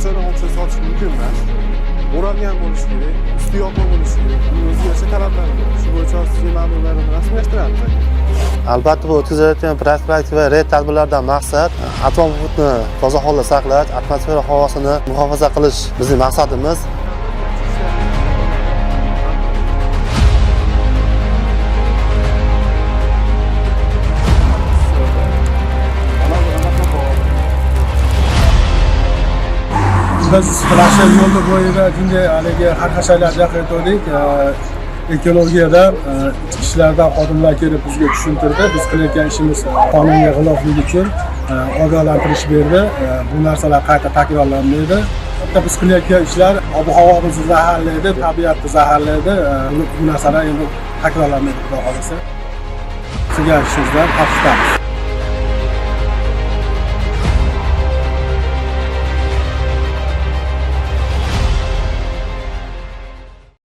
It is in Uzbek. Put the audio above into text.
Ko'chadan olib sotish mumkin emas. O'ralgan bo'lishi kerak, usti yopiq bo'lishi kerak. Buni o'ziga yarasha talablari bor. Shu bo'yicha sizga ma'murlarni rasmiylashtiramiz, aka. Albatta, bu o'tkazilayotgan profilaktik va reyd tadbirlaridan maqsad atrof muhitni toza holda saqlash, atmosfera havosini muhofaza qilish bizning maqsadimiz. Biz mana shu yo'lni bo'yida shunday haligi xarxashalarni yaqin. Ekologiyadan, ichki ishlardan xodimlar kelib bizga tushuntirdi. Biz qilayotgan ishimiz qonunga xilofligi uchun ogohlantirish berdi. Bu narsalar qayta takrorlanmaydi. Hatto biz qilayotgan ishlar ob havomizni zaharlaydi, tabiatni zaharlaydi. Bu narsalar endi takrorlanmaydi, xudo xohlasa. Sizga shundan xavfdamiz.